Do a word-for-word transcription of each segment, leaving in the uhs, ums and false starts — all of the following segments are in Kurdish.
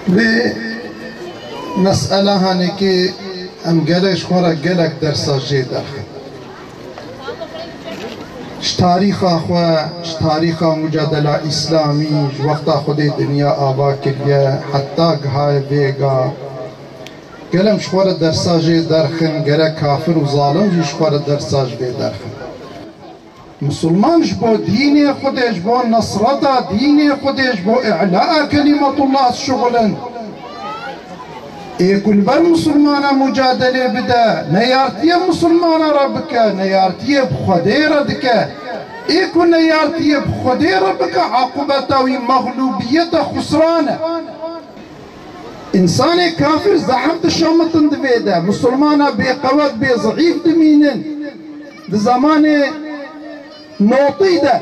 Vê mesela hanekê em gelek ji xwe re gelek dersa jê derxin. Ji tarîxa xwe, ji tarîxa mucadela îslamî, ji wexta Xwedê dinya ava kiriye, heta gihayê vêga. Gelek em ji xwe re dersa jê derxin, gerek kafir û zalim jî ji xwe re dersa ji vê derxin. Misilman ji bo dînê Xwedê, ji bo nesreta dînê Xwedê, ji bo îlaa kelimetullah dişuxulin. Ê ku li ber misilmana mucadelê bide, neyartiyê misilmana re bike, neyartiyê bi Xwedê re dike. Ê ku neyartiyê bi Xwedê re bike, aqûbeta wî mexlûbiyet e, xusran e. Însanê kafir zehf dişemitin di vê de. Misilmana bêqewet, bêzîf dimînin. Di zemanê notî de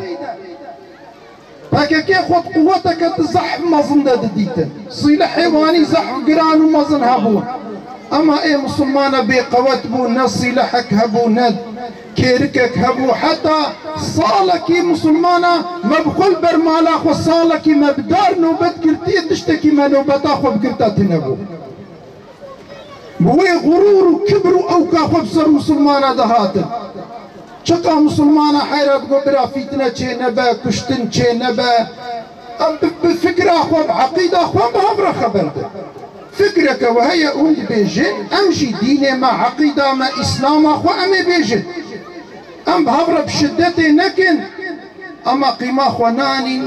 P K K xwe di quweteke di zehf mezin de didîtin. Sîlehê wanî zehf giran û mezin hebûn. Ema ê misilmana bêqewet bû, ne sîlehek hebû, ne kêrikek hebû, heta salekî misilmana me bi xwe li ber mala xwe, salekî me bi dar nobet girtiye, tiştekî me nobeta xwe bigirta tune bû. Bi wê xurûr û kibr û ewka xwe bi ser misilmana dihatin. Çiqa misilmana heyra digot, bira fîtne çê nebe, kuştin çê nebe. Em bi, bi fikra xwe, bi eqîda xwe em bi hev re xeber din. Fikreke we heye hûn dibêjin, em jî dînê me, eqîda me, îslama xwe em ê bêjin. Em bi hev re bi şidetê nekin, ema qîma xwe nanîn.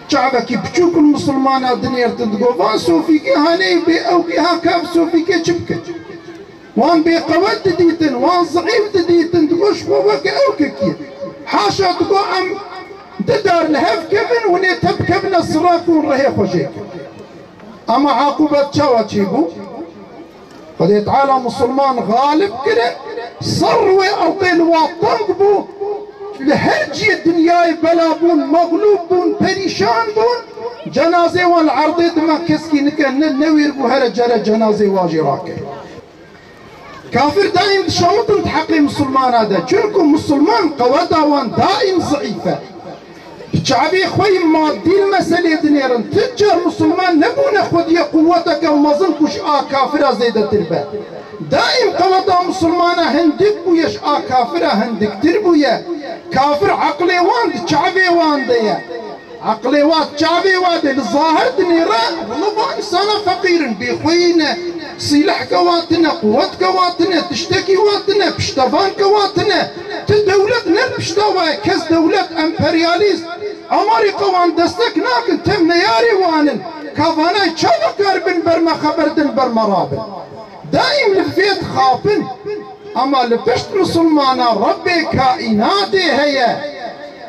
Çavekî piçûk li misilmana dinêrtin, digot, van sofîkê haneyî bê ewkê ha kav sofîkê çi bikin? Wan bêqewet didîtin, wan zîf didîtin, digot, ji xwe weke ewkekî. Haşa, digot, em du dar li hev kevin, hûn ê tepkevine sirak û rihê xwe jê kin. Ema aqûbet çawa çêbû? Xwedê Teala misilman xalib kirin, ser wê erdê li wa teng bû, li her cihê dinyayê bela bûn, mexlûb bûn, perîşan bûn, cenazê wan li erdê dima keskî nike, ne, newêr bû here cere cenazê wan jî rakir. Kafir daîm dişewitin di heqê misilmana de, çunku misilman qeweta wan daîm zîf e. Bi çavê xwe yî madî li meselê dinêrin. Ti car misilman nebûne xwediyê quweteke mezin ku ji a kafira zêdetir be. Daîm qeweta misilmana hindik bûye, ji a kafira hindiktir bûye. Kafir eqlê wan di çavê wan de ye. Eqlê wa di çavê wa de li zahir dinêre, wele va însana feqîr in, bêxweyî ne. Sîlehke wa tine, quwetke wa tine, tiştekî wa tine, piştevanke wa tine. Ti dewlet ne li pişta wa ye, kes dewlet, emperyalîst, Amerîka wan destek nakin, tev neyarê wan in. Ka vanayê çawa karibin ber me xeber din, ber me rabin? Daîm li vê dixapin. Ema li pişt misilmana Rebbê kaînatê heye.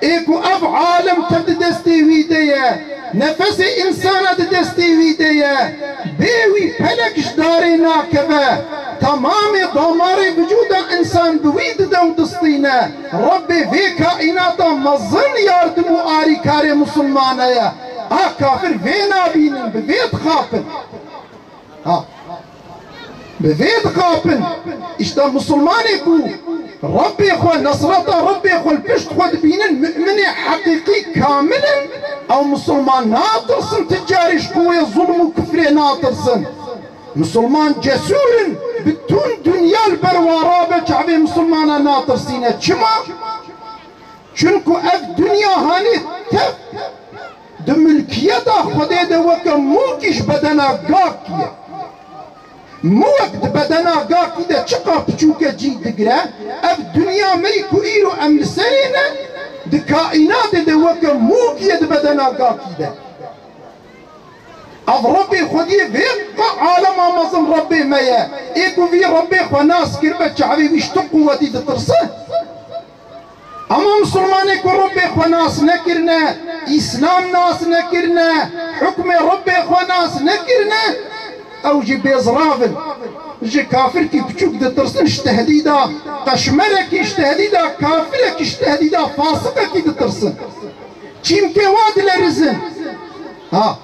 Ê ku ev alem tev di destê wî de ye, nefesê însana di destê wî de ye, bê wî pelek ji darê nakeve, temamê damarê vücuda însan bi wî dide û distîne. Rebbê vê kaînata mezin yardim û arîkarê misilmana ye. A kafir vê nabînin, bi vê dixapin. Ha. Bi vê dixapin. Îşte misilmanê ku Rebbê xwe, nesreta Rebbê xwe li pişt xwe dibînin, mu'minê heqîqî kamil in, ew misilman natirsin, ti carî ji qûwê zulm û kifrê natirsin. Misilman cesûr in, bitûn dinya li ber wan rabe, çavê misilmana natirsîne. Çima? Çunku ev dinya hanê tev di milkiyeta Xwedê de weke mûkî ji bedena gakî ye. Mûk di bedena gakî de çiqa piçûk e cî digire, ev dinya me yî ku îro em li serê ne, di kaînatê de weke mûkî ye di bedena gakî de. Ev Rebbê xwediyê vê qe alema mezin Rebbê me ye. Ê ku vî Rebbê xwe nas kiribe, çavê wî ji tu quwetî ditirse? Ama misilmanê ku Rebbê xwe nas nekirine, Îslam nas nekirine, hukmê Rebbê xwe nas nekirine, ew jî bêzirav in. Ji kafirkî piçûk ditirsin, ji tehdîda qeşmerekî, ji tehdîda kafirekî, ji tehdîda fasiqekî ditirsin. Çîmkê wa dilerizin. Ha.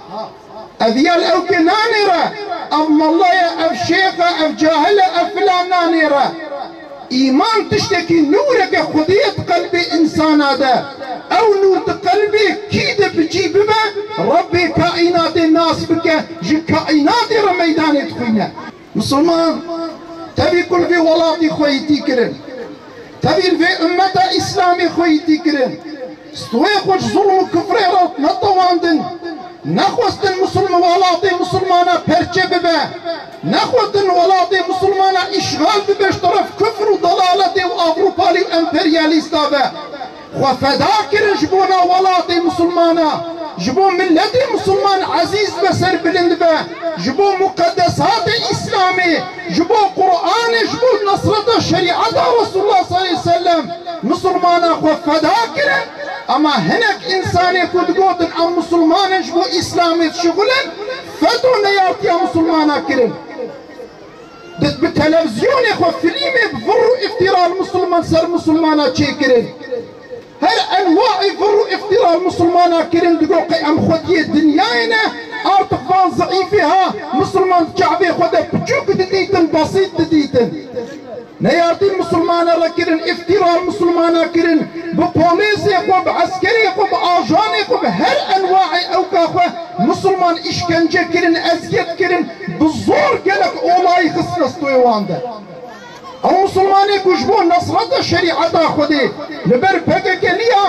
Ev ya li ewkê nanêre, ev mela ye, ev şêx e, ev cahil e, ev filan nanêre. Îman tiştekî nûreke xwediyê di qelbê însana de. Ew nûr di qelbê kî de bi cî bibe, Rebbê kaînatê nas bike, ji kaînatê re meydanê dixwîne. Misilman, tevî ku li vê welatî xweyîtî kirin, tevî li vê ummeta Îslamê xweyîtî kirin, stûyê xwe ji zulm û kufrê re netewandin, nexwestin misilm-, welatê misilmana perçe bibe, nexwestin welatê misilmana îşxal bibe ji teref kufr û dalaletê û Avrupalî û emperyalîsta be. Xwe feda kirin ji bona welatê misilmana, ji bo miletê misilman ezîz be, serbilind be, ji bo muqedesatê Îslamê, ji bo Qur'anê, ji bo nesreta şerîeta Resulullah sallallahu aleyhi ve sellem misilmana xwe feda kirin. Ema hinek însanê ku digotin em misilman in, ji bo Îslamê dişixulin, feto neyartiya misilmana kirin. Bi, bi televîzyonê xwe fîlmê bi vir û îftîra li misilman ser misilmana çêkirin. Her enwaî vir û îftîra li misilmana kirin, digo qey em xwediyê dinyayê ne, artık van zeîfê ha, misilman di çavê xwe de piçûk didîtin, besît didîtin. Neyartî misilmana re kirin, îftîra li misilmana kirin, bi polêsê xwe, bi eskerê xwe, bi ajanê xwe, bi her enwaî ewka xwe misilman îşkence kirin, eziyet kirin, bi zor gelek olayî xistine stûyê wan de. Ew misilmanê ku ji bo nesreta şerîeta Xwedê li ber P K K niya,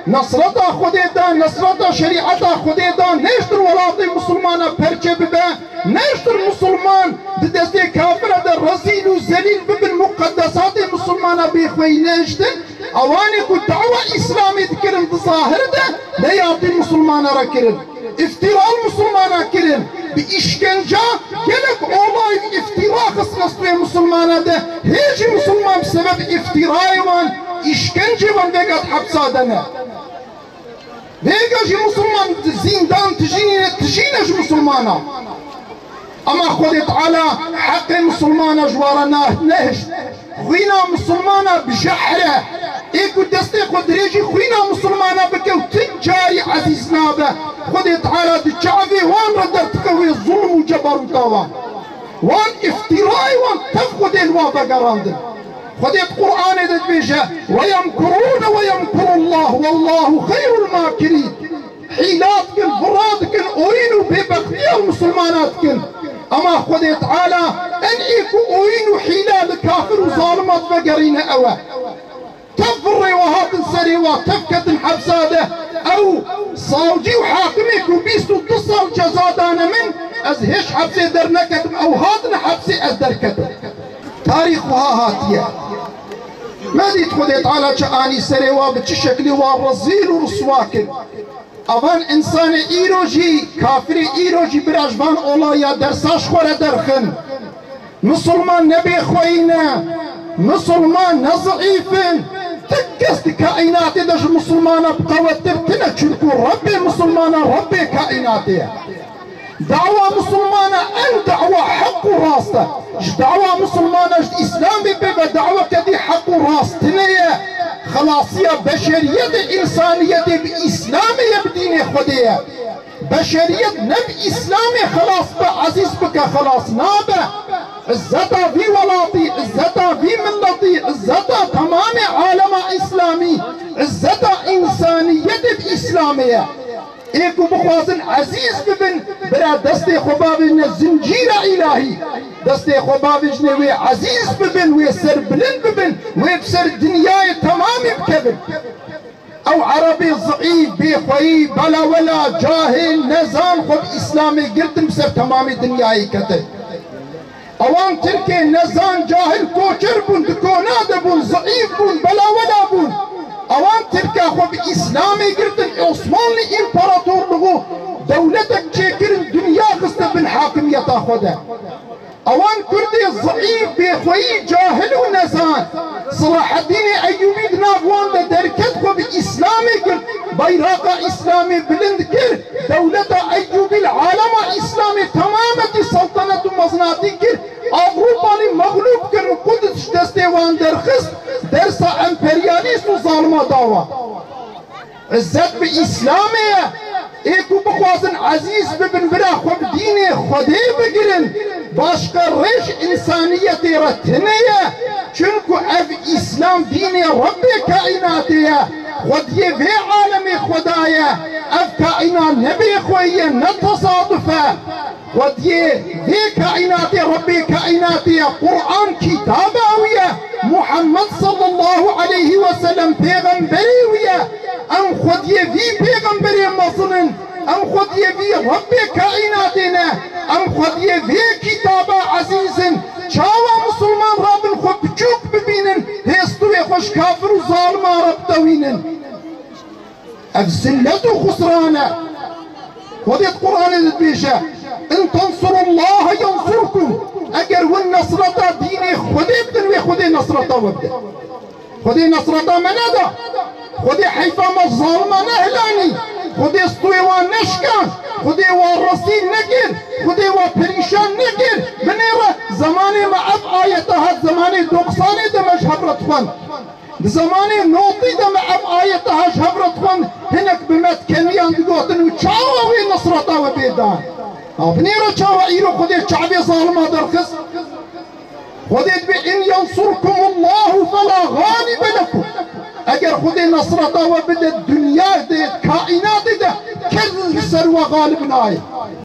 nesreta Xwedê da, nesreta şerîeta Xwedê da, ne ji tir welatê misilmana perçe bibe, ne ji tir misilman di destê kafira de rezîl û zelîl bibin, muqedesatê misilmana bêxweyî nehiştin, ewanê ku dawa Îslamê dikirin di zahir de, neyartî misilmana re kirin. Îftîra li misilmana kirin, bi îşkenca gelek olayî îftîra xistine stûyê misilmana de, hê jî misilman bi sebeb îftîrayê wan, îşkencê wan vêga di hepsa de ne. Vêga jî misilman di zîndan tijînî ne, tijîne ji misilmana. Ema Xwedê Teala heqê misilmana ji wan re na-, nehişt. Xwîna misilmana bi jehr e. Ê ku destê xwe dirêjî xwîna misilmana bike û tu carî ezîz nabe. Xwedê Teala di çavê wan re derdike wê zulm û cebarûta wan. Wan îftîrayê wan tev Xwedê li wan vegerandin. Xwedê di Qur'anê de dibêje, "Ve yemkurûne ve yemkurullah, wallahu xeyrul makirîn." Hîla dikin, vira dikin, oyîn û bêbextiya misilmana dikin. Ema Xwedê Teala en ê ku oyîn û hîla li kafir û zalima divegerîne ew e. Tev virê we hatin serê wa, tev ketin hepsa de. Ew savcî û hakimê ku bîst û du sal ceza dane min, ez hêj hepsê derneketim, ew hatine hepsê ez derketim. Tarîx wiha hatiye. Me dît Xwedê Teala çi anî serê wa, bi çi şeklî wa rezîl û riswa kir. Evan însanê îro jî, kafirê îro jî bira ji van olaya dersa ji xwe re derxin. Misilman ne bêxweyî ne, misilman ne zeîf in. Ti kes di kaînatê de ji misilmana bi qewettir tine, çunku Rebbê misilmana Rebbê kaînatê ye. Dawa misilmana en dawa heq û rast e. Ji dawa misilmana ji Îslamê pê ve daweke dî heq û rast tine ye. Xelasiya beşeriyetê, însaniyetê bi Îslamê ye, bi dînê Xwedê ye. Beşeriyet ne bi Îslamê xelas be, ezîz bike, xelas nabe. Izzeta vî welatî, izzeta vî miletî, izzeta temamê alema Îslamî, izzeta însaniyetê bi Îslamê ye. Ê ku bixwazin ezîz bibin, bira destê xwe bavêjine zincîra îlahî. Destê xwe bavêjine wê ezîz bibin, wê serbilind bibin, wê bi ser dinyayê temamî bikevin. Ew erebê zeîf, bêxweyî, belawela, cahil, nezan xwe bi Îslamê girtin, bi ser temamê dinyayê ketin. Ewan Tirkê nezan, cahil, koçer bûn, di kona de bûn, zeîf bûn, belawela bûn. Ewan Tirka xwe bi Îslamê girtin, Osmanlî împaratorluğu dewletek çêkirin, dinya xiste bin hakimiyeta xwe de. Ewan Kurdê zeîf, bêxweyî, cahil û nezan, Selaheddînê Eyyûbî di nav wan de derket, xwe bi Îslamê girt, bayraqa Îslamê bilind kir, dewleta Eyyûbî li alema Îslamê temametî seltenet û mezinatî kir, Ewropalî mexlûb kirin, Quds ji destê wan derxist, dersa emperyalîst û zalima da wan. Izzet bi Îslamê ye. Ê ku bixwazin ezîz bibin, bira xwe bi dînê Xwedê bigirin, başqa rêj însaniyetê re tine ye. Çunku ev Îslam dînê Rebbê kaînatê ye. Xwediyê vê alemê Xweda ye. Ev kaînat ne bêxweyî ye, ne tesaduf e. Xwediyê vê kaînatê, Rebbê kaînatê ye. Quran kitaba wî ye. Muhammed sallallahu aleyhi ve sellem pêxemberê wî ye. Em xwediyê vî pêxemberê mezin in. Em xwediyê vî Rebbê kaînatê ne. Em xwediyê vê kitaba ezîz in. Çawa misilman rabin xwe piçûk bibînin, hê stûyê xwe ji kafir û zaliman re bitewînin? Ev zillet û xusran e. Xwedê di Quranê de dibêje, "In tensurullaha yansurkum." Eger hûn nesreta dînê Xwedê bidin, wê Xwedê nesreta we bide. Xwedê nesreta me neda. Xwedê heyfa me zalima nehilanî. Xwedê stûyê wan neşkan. Xwedê wan resî nekir. Xwedê wan perîşan nekir. Binêre zemanê me ev ayeta hat, zemanê doksanê de me ji hev re dixwend. Di zemanê notî de me ev ayeta ha ji hev re dixwend, hinek bi me dikeniyan digotin û çawa wê nesreta we bê dan? A binêre çawa îro Xwedê çavê zalima derxist? Xwedê dibê, "In yansurkumullahu fela galibe lekum." Eger Xwedê nesreta we bide dinyayê de, kaînatê de, kes li ser we galib nayê.